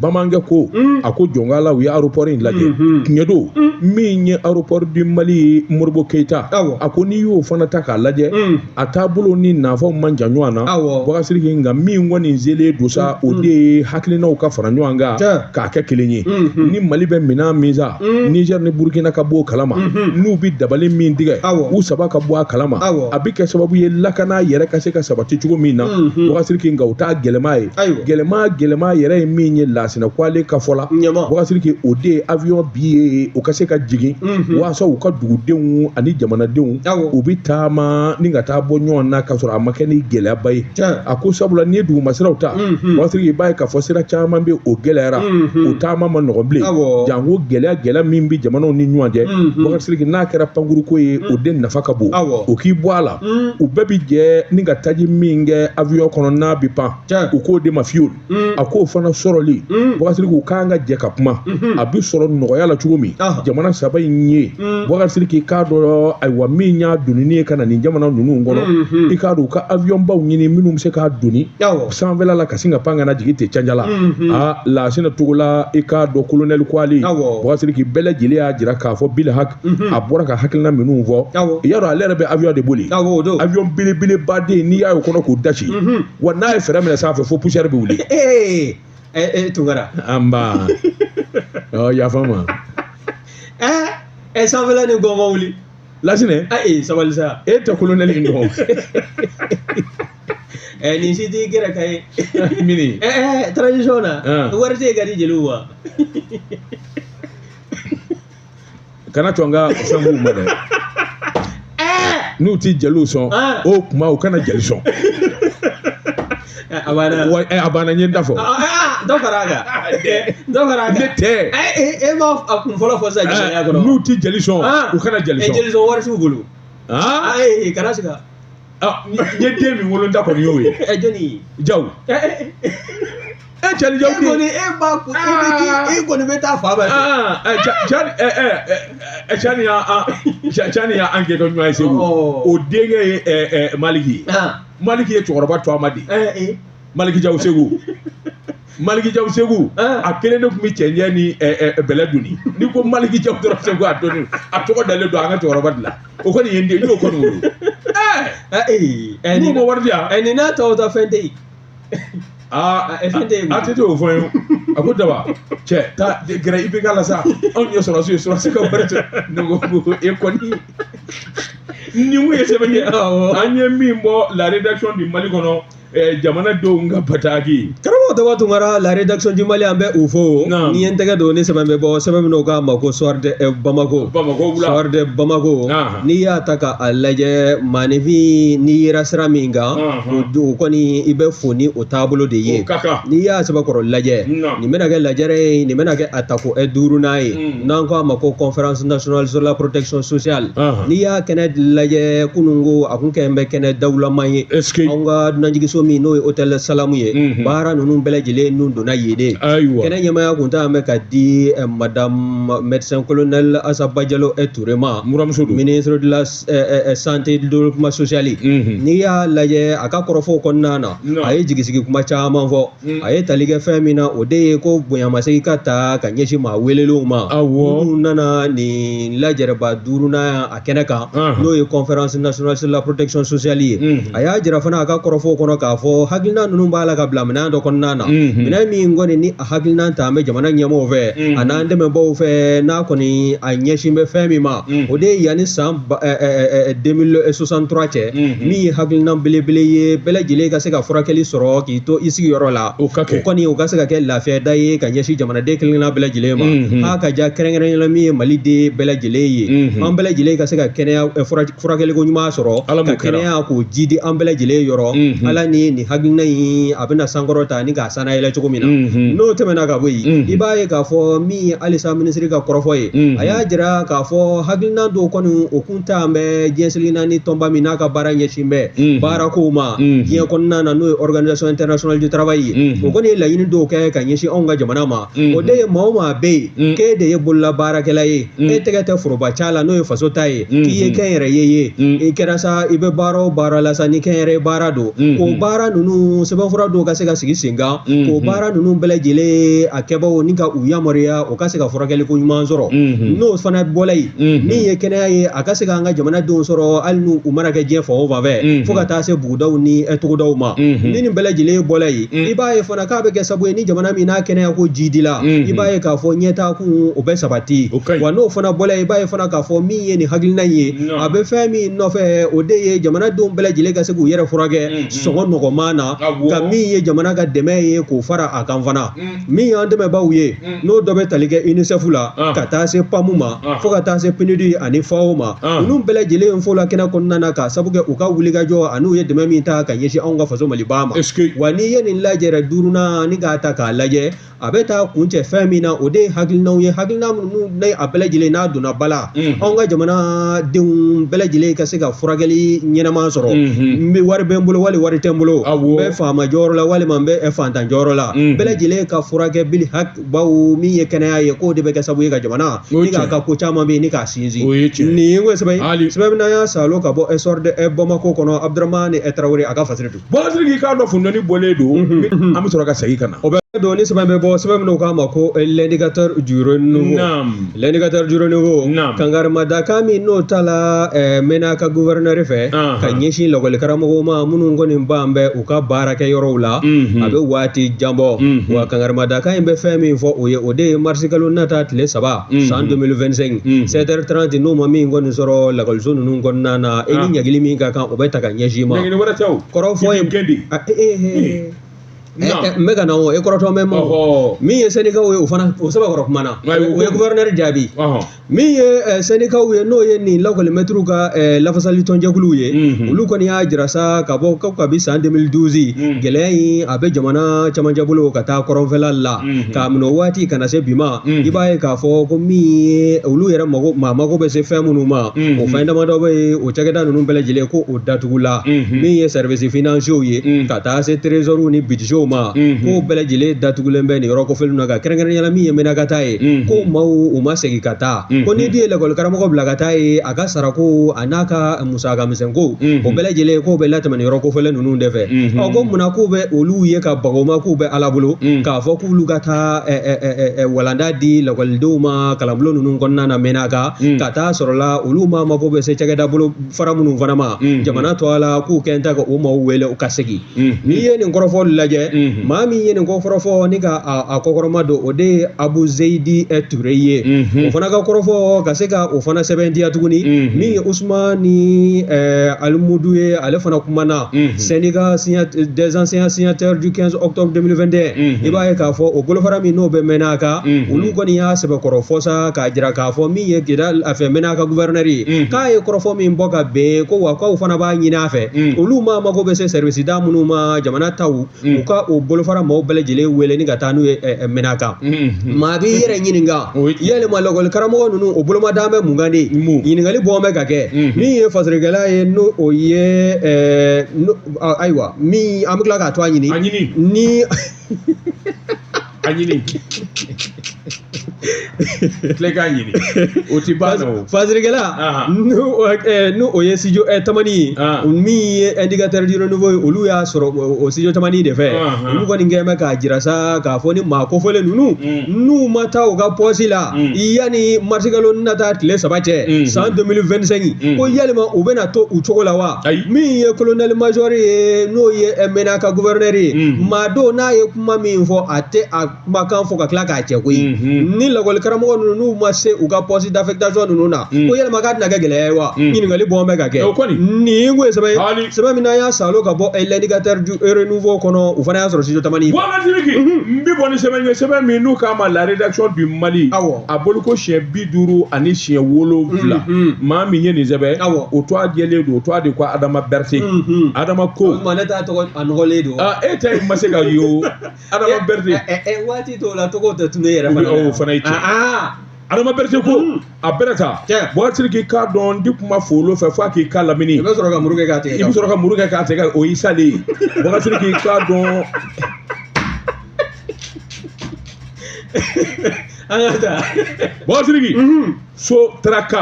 bamanankɛ ko a ko jɔnkala u ye aéroport in lajɛ tiɲɛ don min ye aéroport du Mali Modibo Keyita a ko n'i y'o fana ta k'a lajɛ a taabolo ni nafaw man jan ɲɔgɔn na Boubacar Sidiki nka min kɔni selen don sa o de ye hakilinaw ka fara ɲɔgɔn kan k'a kɛ kelen ye ni Mali bɛ minɛn min san Niger ni Burkina ka bɔ o kalama n'u bɛ dabali min tigɛ u saba ka bɔ a kalama a bɛ kɛ sababu ye lakana yɛrɛ ka se ka sabati cogo min na Boubacar Sidiki nka o t'a gɛlɛma ye gɛlɛma yɛrɛ ye min ye Lasina Kwale ka fɔ la Boubacar Sidiki o de ye avion bi ye o ka se ka jigin waasa u ka dugudenw ani jamanadenw u bɛ taama ni ka taa bɔ ɲɔgɔn na k'a sɔrɔ a ma kɛ ni gɛlɛyaba ye a ko sabula n'i ye dugumasiraw ta Boubacar Sidiki i b'a ye k'a fɔ sira caman bɛ o gɛlɛyara o taama ma nɔgɔn bilen janko gɛlɛya min bɛ jamanaw ni ɲɔgɔn cɛ Boubacar Sidiki n'a kɛra pankuruko ye o de nafa ka bon o k'i bɔ a la u bɛɛ bi jɛ ni ka taji min kɛ avion kɔnɔ n'a bɛ pan u k'o de ma fuel a k'o fana sɔrɔli Boubacar Sidiki u kan ka jɛ ka kuma a bɛ sɔrɔ nɔgɔya la cogo min jamana saba in ye Boubacar Sidiki k'a dɔn ayiwa min y'a donni ye ka na nin jamana ninnu kɔnɔ i k'a dɔn u ka avion baw ɲini minnu bɛ se k'a doni sanfɛla la ka sin ka pan ka na jigin ten canja la aa Lasina Togola i k'a dɔn colonel Kwale Boubacar Sidiki bɛɛ lajɛlen y'a jira k'a fɔ bil hak a bɔra ka hakilina minnu fɔ i y'a dɔn ale yɛrɛ bɛ avion de boli avion belebeleba de n'i y'a ye o kɔnɔ k'o dasi wa n'a ye frein minɛ sanfɛ fo poussière bɛ wuli Tunkara anba yafa ma sanfɛla ni gɔngɔn wuli Lasinɛ sabali sa e tɛ colonel in dɔn nin si t'i gɛrɛ ka ye mini transition na wari tɛ yen ka di jeliw ma kana to an ka fɛn b'u ma dɛ n'u ti jeliw sɔn o kuma u kana jeli sɔn a banna wa a banna n ye n da fɔ dɔ fara a kan dɔ fara a kan ne tɛ e m'a a kun fɔlɔ fɔ sisan jeliya kɔnɔ n'u ti jeli sɔn u kana jeli sɔn jeli sɔn wari t'u bolo kana se ka n ye den min wolo n da kɔni y'o ye jɔnni Jaw Cani Jaw e kɔni e b'a kun e bɛ e kɔni bɛ taa fa bɛɛ fɛ Cani y'an Cani y'an kɛ ka ɲɔgɔn ye Segu o denkɛ ye Maliki ye. Maliki ye cɛkɔrɔba to a ma de. Maliki Jaw Segu, Maliki Jaw Segu, a kelen de tun bɛ cɛncɛn ni bɛlɛ doni. N'i ko Maliki Jaw dɔrɔn Segu, a dɔnnen, a tɔgɔ dalen don an ka cɛkɔrɔba de la. O kɔni ye n den, n y'o kɔni wolo. N'u ma wari di yan. Nin n'a tɔw ta fɛn tɛ yen. Aa, fɛn tɛ yen. A tɛ o fɔ n ye. A ko daba cɛ, taa gɛrɛ IBK la sa, anw ye sɔrɔdasiw ye, sɔrɔdasi ka wari tɛ. Ne ko e kɔni, nin kun ye sɛbɛn ye an ye min bɔ la rédaction du Mali kɔnɔ, jamanadenw ka bataki. Karamɔgɔ Daba Tunkara, la rédaction du Mali, an bɛ u fo. Ni ye n tɛgɛ don ni sɛbɛn bɛ bɔ, sɛbɛn min n'o k'a ma ko Soir de Bamako. Bamako wula. Soir de Bamako. N'i y'a ta k'a lajɛ, maaninfin n'i yera sira min kan, o kɔni i bɛ fo ni o taabolo de ye. O ka kan. N'i y'a sɛbɛkɔrɔ lajɛ, nin bɛna kɛ lajɛrɛ ye, nin bɛna kɛ a tako duurunan ye, n'an ko a ma ko conférence nationale sur la protection sociale. N'i y'a kɛnɛ lajɛ, kununko a kun kɛn bɛ kɛnɛ dawulama ye. Est-ce que anw ka dunanjiginso min n'o ye hôtel Salamu ye, baara ninnu bɛɛ lajɛlen nun donna yen de. Kɛnɛ ɲɛmaaya kun ta bɛ ka di madame médecin colonel Asa Badialo Touré ma, muramuso don, ministre de la santé et du développement social. N'i y'a lajɛ a ka kɔrɔfɔw kɔnɔna na, a ye jigisigi kuma caman fɔ. A ye tali kɛ fɛn min na, o de ye ko bonyamasegin ka ta ka ɲɛsin maa welelenw ma, minnu nana nin lajɛrɛba duurunan a kɛnɛ kan, n'o ye conférence nationale sur la protection sociale ye. A y'a jira fana a ka kɔrɔfɔw kɔnɔ k'a fɔ hakilina ninnu b'a la ka bila minɛn dɔ kɔnɔna na, minɛn min kɔni ni a hakilina ta an bɛ jamana ɲɛmɔgɔw fɛ a n'an dɛmɛbaaw fɛ, n'a kɔni a ɲɛsin bɛ fɛn min ma, o de ye yanni san 2063 cɛ, min ye hakilina belebele ye, bɛɛ lajɛlen ka se ka furakɛli sɔrɔ k'i to i sigiyɔrɔ la. O ka kɛ o kɔni o ka se ka kɛ lafiyada ye ka ɲɛsin jamanaden kelenkelenna bɛɛ lajɛlen ma, a ka ja kɛrɛnkɛrɛnnenya la min ye Maliden bɛɛ lajɛlen ye, an bɛɛ lajɛlen ka se ka kɛnɛya furakɛliko ɲuman sɔrɔ, ka kɛnɛya k'o jidi an bɛɛ lajɛlen yɔrɔ. Ala ni nin hakilina in a bɛna sankɔrɔ ta ni k'a sanayɛlɛ cogo min na. N'o tɛmɛna ka bɔ yen, i b'a ye k'a fɔ min ye halisa minisiri ka kɔrɔfɔ ye, a y'a jira k'a fɔ hakilina dɔw kɔni o kun ta bɛ diɲɛ seleke naani tɔnba min n'a ka baara ɲɛsin bɛ baarakow ma diɲɛ kɔnɔna na, n'o ye organisation internationale du travail ye, o kɔni ye laɲini dɔw kɛ ka ɲɛsin anw ka jamana ma. O de ye maa o maa bɛ yen k'e de ye bolola baarakɛla ye, e tɛgɛ tɛ foroba ca la n'o ye faso ta ye, k'i ye kɛnyɛrɛye ye, i kɛra sa i bɛ baara o baara la sa, ni kɛnyɛrɛye baara don, k'o baara ninnu sɛbɛnfura dɔw ka se ka sigi sen kan, k'o baara ninnu bɛɛ lajɛlen a kɛbaaw ni ka u yamaruya o ka se ka furakɛli ko ɲuman sɔrɔ. N'o fana bɔla yen, min ye kɛnɛya ye, a ka se k'an ka jamanadenw sɔrɔ hali n'u u mana kɛ diɲɛ fan o fan fɛ, fo ka taa se bugudaw ni togodaw ma. Ni nin bɛɛ lajɛlen bɔla yen, i b'a ye fana k'a bɛ kɛ sababu ye ni jamana min n'a kɛnɛya ko jidila, i b'a ye k'a fɔ ɲɛtaakun o bɛ sabati. Wa n'o fana bɔla yen, i b'a ye fana k'a fɔ min ye nin hakilina in ye, a bɛ fɛn min nɔfɛ, o de ye jamanadenw bɛɛ lajɛlen ka se k'u yɛrɛ furakɛ sɔngɔ nɔgɔman na, ka min ye jamana ka dɛmɛ ye k'o fara a kan fana. Min y'an dɛmɛbaaw ye, n'o dɔ bɛ tali kɛ UNICEF la, ka taa se PAM ma, fo ka taa se PNUD ani FAO ma, ninnu bɛɛ lajɛlen fo la kɛnɛ kɔnɔna na k'a sabu kɛ u ka wulikajɔ ani u ye dɛmɛ min ta ka ɲɛsin anw ka faso Maliba ma. Wa n'i ye nin lajɛrɛ duurunan ni k'a ta k'a lajɛ, a bɛ taa kuncɛ fɛn min na, o de ye hakilinaw ye, hakilina minnu ni a bɛɛ lajɛlen n'a donna ba la, anw ka jamanadenw bɛɛ lajɛlen ka se ka furakɛli ɲɛnama sɔrɔ. N bɛ wari bɛ n bolo wali wari tɛ n bolo, n bɛ faama jɔyɔrɔ la walima n bɛ fantan jɔyɔrɔ la, bɛɛ lajɛlen ka furakɛ bili bawo min ye kɛnɛya ye, k'o de bɛ kɛ sababu ye ka jamana ni k'a ka ko caman bɛ yen ni k'a sinsin. Nin ye sɛbɛn ye, sɛbɛn min n'an y'a salo ka bɔ Essor de Bamako kɔnɔ, Abdramane Traoré a ka fasiri don. Bɔsiriki k'a dɔn funteni bɔlen don, an bɛ sɔrɔ ka segin ka na. O bɛ don ni sɛbɛn bɛ bɔ, sɛbɛn min k'a ma ko l'indicateur du renouveau. L'indicateur du renouveau, kankarimadakan min n'o ta la Menaka gouverneur fɛ ka ɲɛsin lakɔlikaramɔgɔw ma minnu kɔni ban bɛ u ka baarakɛyɔrɔw la, a bɛ waati jan bɔ. Wa kankarimadakan in bɛ fɛn min fɔ o ye, o de ye marisikalo nata tile 3 san 2025 7h30, n'o ma min kɔni sɔrɔ lakɔliso ninnu kɔnɔna na, e ni ɲagili min ka kan o bɛ ta ka ɲɛsin ma. Kɔrɔfɔ ye n bɛ ka na o e kɔrɔtɔ bɛ ma min ye sɛndikaw ye, o fana o sɛbɛn kɔrɔ kuma na o ye gouverneur jaabi. Min ye sɛndikaw ye, n'o ye nin lakɔlimɛtiriw ka lafasali tɔnjɛkuluw ye, olu kɔni y'a jira sa ka bɔ kabi san 2012 gɛlɛya in a bɛ jamana camancɛ bolo ka taa kɔrɔnfɛla la, k'a minɛ o waati ka na se bi ma, i b'a ye k'a fɔ ko min ye olu yɛrɛ mago maa mago bɛ se fɛn minnu ma, o fɛn damadɔ bɛ yen o cakɛda ninnu bɛɛ lajɛlen ko o datugula. Min ye service financier ye, ka taa se trésor ni budget lakɔlidenw ma k'o bɛɛ lajɛlen datugulen bɛ nin yɔrɔ kofɔlen na ka kɛrɛnkɛrɛnnenya la min ye Menaka ta ye ko maaw u ma segin ka taa ko n'i dun ye lakɔli karamɔgɔ bila ka taa ye a ka sarako a n'a ka musaka misɛnko o bɛɛ lajɛlen k'o bɛ latɛmɛ nin yɔrɔ kofɔlen ninnu de fɛ ɔ ko munna k'u bɛ olu ye ka baga u ma k'u bɛ Ala bolo k'a fɔ k'olu ka taa walanda di lakɔlidenw ma kalanbulon ninnu kɔnɔna na Menaka ka taa sɔrɔ la olu ma mako bɛ se cakɛda bolo fara minnu fana ma jamana tɔgɔ la k'u kɛn tɛ ka o maaw wele u ka segin n'i ye nin kɔrɔfɔ lajɛ maa min ye nin kɔrɔfɔ ni ka a kɔkɔrɔma don o de ye Abu Zeyidi Ture ye o fana ka kɔrɔfɔ ka se ka o fana sɛbɛntiya tuguni min ye Usumani Alimudu ye ale fana kumana syndicat des enseignants signataires du 15 octobre 2021 i b'a ye k'a fɔ o bolofara min n'o bɛ Menaka olu kɔni y'a sɛbɛkɔrɔ fɔ sa k'a jira k'a fɔ min ye Kidal a fɛ Menaka gouverneur ye k'a ye kɔrɔfɔ min bɔ ka bɛn ko wa k'aw fana b'a ɲini a fɛ olu ma mako bɛ se service da minnu ma jamana taw u ka o bolofara maaw bɛɛ lajɛlen wele ni ka taa n'u ye Menaka maa b'i yɛrɛ ɲininka yalima lakɔli karamɔgɔ ninnu o boloma bɛ mun kan de ɲininkali bɔ bɛ ka kɛ min ye fasirikɛla ye n'o o ye ayiwa min an bɛ tila k'a to a ɲini ni a ɲini tile k'a ɲini o ti ban o fasirikɛla n'o o ye Studio Tamani ye min ye indicateur du renouveau ye olu y'a sɔrɔ o Studio Tamani de fɛ olu kɔni kɛn bɛ k'a jira sa k'a fɔ ni maa kofɔlen ninnu n'u ma taa u ka pɔsi la yanni marisikalo nata tile 3 cɛ san 2025 ko yalima u bɛna to u cogo la wa min ye colonel major ye n'o ye Menaka gouverneur ye maa don n'a ye kuma min fɔ a tɛ a kumakan fɔ ka tila k'a cɛ koyi ni lakɔli karamɔgɔ ninnu n'u ma se u ka poste d'affectation ninnu na ko yalima k'a tɛna kɛ gɛlɛya ye wa ɲininkali bɔn bɛ ka kɛ nin kun ye sɛbɛn ye sɛbɛn min n'an y'a salo ka bɔ l'indicateur du renouveau kɔnɔ u fana y'a sɔrɔ Studio Tamani Boubacar Sidiki n bɛ bɔ ni sɛbɛn ye sɛbɛn min n'u k'a ma la rédaction du Mali a bolo ko siɲɛ 57 maa min ye nin sɛbɛn o tɔgɔ jɛlen don o tɔgɔ de ko Adama Berete Adama ko ne t'a tɔgɔ a nɔgɔlen don e ta ma se ka ye o Adama Berete waati dɔw la tɔgɔw tɛ tunu e yɛrɛ fana o fana ye tiɲɛ Adama Berete ko a bɛrɛ ta Boubacar Sidiki k'a dɔn n ti kuma folo fɛ f'a k'i ka lamini i bɛ sɔrɔ ka muru kɛ k'a tigɛ i bɛ sɔrɔ ka muru kɛ k'a tigɛ o y'i salen ye Boubacar Sidiki k'a dɔn an ka taa Boubacar Sidiki Sotraca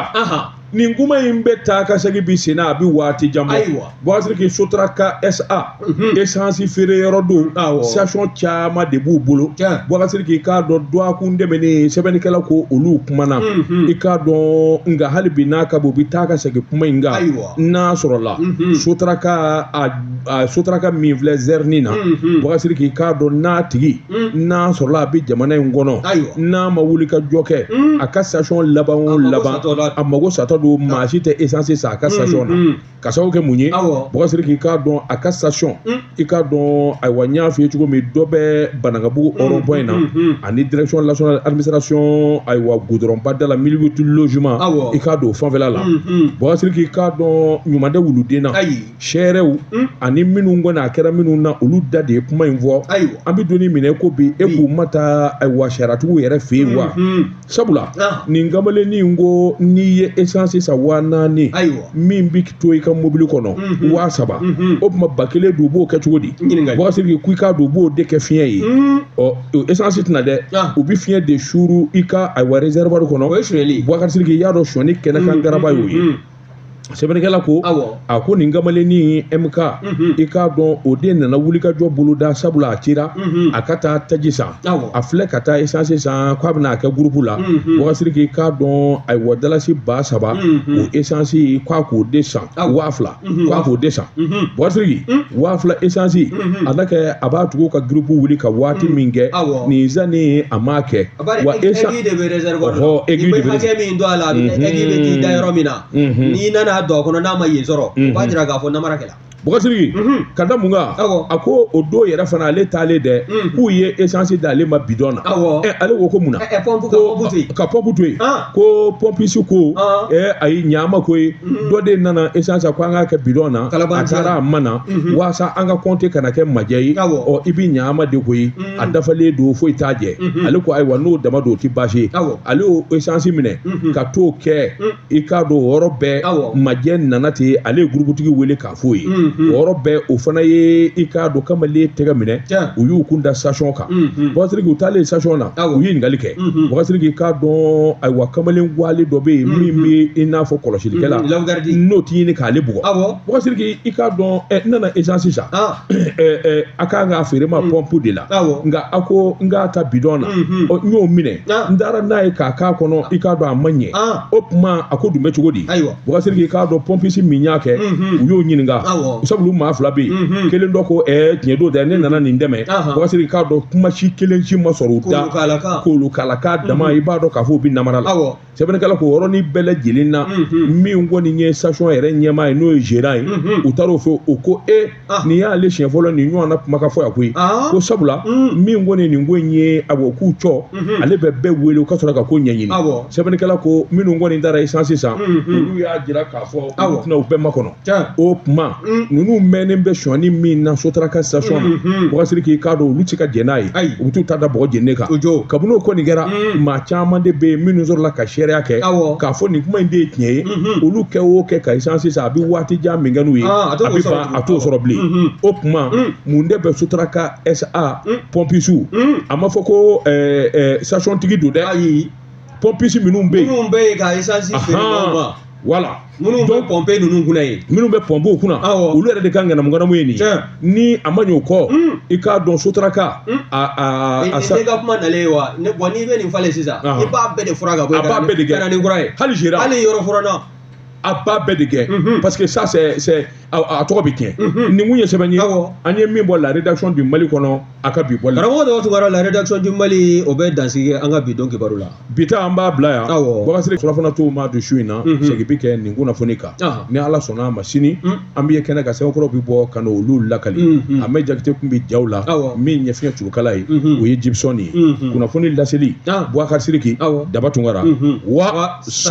nin kuma in bɛ taa ka segin bi sen na a bɛ waati jan bɔ ayiwa Boubacar Sidiki Sotraca SA essence feere yɔrɔ don station caman de b'u bolo Boubacar Sidiki k'a dɔn dɔgɔkun tɛmɛnen sɛbɛnnikɛla ko olu kumana i k'a dɔn nka hali bi n'a ka bon u bɛ taa ka segin kuma in kan n'a sɔrɔla Sotraca a Sotraca min filɛ zɛrini na Boubacar Sidiki k'a dɔn n'a tigi n'a sɔrɔla a bɛ jamana in kɔnɔ n'a ma wuli ka jɔ kɛ a ka station laban o laban a mago satɔ don maa si tɛ essence san a ka station na ka sababu kɛ mun ye Boubacar Sidiki k'a dɔn a ka station i k'a dɔn ayiwa n y'a f'i ye cogo min dɔ bɛ Banankabugu rond point na ani direction nationale administration ayiwa goudron ba da la 1008 logement i k'a dɔn o fanfɛla la Boubacar Sidiki k'a dɔn ɲuman tɛ wuluden na sɛrɛw ani minnu kɔni a kɛra minnu na olu da de ye kuma in fɔ an bɛ don minɛ ko bi e k'u ma taa ayiwa sariyatigiw yɛrɛ fɛ yen wa sabula nin kamalennin ko n'i ye essence san 4000 min bɛ to i ka mobili kɔnɔ 3000 o tuma 1000 don u b'o kɛ cogo di Boubacar Sidiki ko i k'a dɔn u b'o de kɛ fiɲɛ ye ɔ essence tɛna dɛ u bɛ fiɲɛ de suuru i ka ayiwa réservoir kɔnɔ Boubacar Sidiki i y'a dɔn sɔni kɛnɛ kan garaba y'o ye sɛbɛnnikɛla ko a ko nin kamalennin MK i k'a dɔn o de nana wulikajɔ boloda sabula a cira a ka taa taji san a filɛ ka taa essence san k'a bɛna a kɛ groupe la Boubacar Sidiki k'a dɔn ayiwa dalasi 3000 o essence k'a k'o de san 2000 k'a k'o de san Boubacar Sidiki 2000 essence a n'a kɛ a b'a tugu ka groupe wuli ka waati min kɛ nin sanni a m'a kɛ wa aiguille de bɛ réservoir la i bɛ hakɛ min don a la aiguille bɛ t'i da yɔrɔ min na n'i nana don a kɔnɔ n'a ma yen sɔrɔ o b'a jira k'a fɔ namara kɛla Boubacar Sidiki ka da mun kan a ko o don yɛrɛ fana ale taalen dɛ k'u ye essence d'ale ma bidon na ale ko ko mun na ka pompe to yen ko pompiste ko ayi ɲaama ko ye dɔ de nana essence ko an k'a kɛ bidon na a taara a ma na walasa an ka compte kana kɛ majɛ ye ɔ i bɛ ɲaama de koyi a dafalen don foyi t'a jɛ ale ko ayiwa n'o dama don o tɛ baasi ye ale y'o essence minɛ ka t'o kɛ i k'a dɔn o yɔrɔ bɛɛ majɛ nana ten ale ye guruputigi wele k'a f'o ye O yɔrɔ bɛɛ o fana ye i k'a dɔn kamalen tɛgɛ minɛ, u y'u kun da station kan. Bubakari Sidiki, u taalen station na, u ye ɲininkali kɛ. Bubakari Sidiki, i k'a dɔn, ayiwa, kamalen wale dɔ bɛ yen min bɛ i n'a fɔ kɔlɔsilikɛla, n'o t'i ɲini k'ale bugɔ. Bubakari Sidiki, i k'a dɔn, n nana essence san, a kan k'a feere ma pompe de la, nka a ko n k'a ta bidɔn na, n y'o minɛ, n taara n'a ye k'a k'a kɔnɔ, i k'a dɔn a ma ɲɛ. O tuma a ko dun bɛ cogo di? Bubakari Sidiki, i k'a dɔn, pompiste min y'a kɛ, u y'o ɲininka, sabula maa fila bɛ yen, kelen dɔ ko tiɲɛ don dɛ, ne nana nin dɛmɛ. Bubakari Sidiki, k'a dɔn, kuma si kelen si ma sɔrɔ u da, kolokalaka dama, i b'a dɔn k'a fɔ u bɛ namara la. Sɛbɛnnikɛla ko yɔrɔnin bɛɛ lajɛlen na, min kɔni ye station yɛrɛ ɲɛmaa ye, n'o ye gérant ye, u taara o fɛ, o ko nin y'ale siɲɛ fɔlɔ nin ɲɔgɔnna kuma ka fɔ yan koyi, ko sabula min kɔni nin ko in ye, awɔ, k'u cɔ, ale bɛ bɛɛ wele u ka sɔrɔ ka ko ɲɛɲini. Sɛbɛnnikɛla ko minnu kɔni taara essence san, olu y'a jira k'a fɔ olu tɛna u bɛɛ makɔnɔ. O tuma ninnu mɛnnen bɛ sonyani min na Sotraka station na, Bubakari Sidiki, k'a dɔn olu tɛ se ka jɛn n'a ye, u bɛ t'u ta da bɔgɔ jeninen kan. Kabini o kɔni kɛra, maa caman de bɛ yen minnu sɔrɔla ka seereya kɛ k'a fɔ nin kuma in de ye tiɲɛ ye. Olu kɛ o kɛ ka essence san, a bɛ waati jan min kɛ n'u ye, a bɛ ban, a t'o sɔrɔ bilen. O tuma mun de bɛ Sotraka SA pompiste? A ma fɔ ko station tigi don dɛ, pompiste minnu bɛ yen ka essence feere mɔgɔw ma. Voilà, minnu bɛ pompe ninnu kunna yen, minnu bɛ pompew kunna, olu yɛrɛ de ka ŋanamu ye nin ye. Ni a ma ɲɛ o kɔ, i k'a dɔn Sotraka a ne ka kuma nalen ye wa, wa n'i bɛ nin falen sisan, i b'a bɛɛ de fura ka bɔ yen, a b'a bɛɛ de kɛ ka na ni kura ye, hali gérant, hali yɔrɔ furanna, a b'a bɛɛ de kɛ, parce que ça c'est a tɔgɔ bɛ tiɲɛ. Nin kun ye sɛbɛn ye an ye min bɔ la rédaction du Mali kɔnɔ a ka bi bɔli la. Karamɔgɔ Daba Tunkara, la rédaction du Mali, o bɛ dansigi an ka bi don kibaru la. Bi ta an b'a bila yan. Bubakari Sidiki, surafana tow ma don su in na, segin bi kɛ nin kunnafoni kan. Ni Ala sɔnna a ma, sini an bɛ kɛnɛ kan, sɛbɛnkɔrɔw bɛ bɔ ka n'olu lakali. Ahmed Jakite kun bɛ jaw la, min ye fiɲɛ turukala ye, o ye Gibson ye. Kunnafoni laseli, Bubakari Sidiki, Daba Tunkara wa.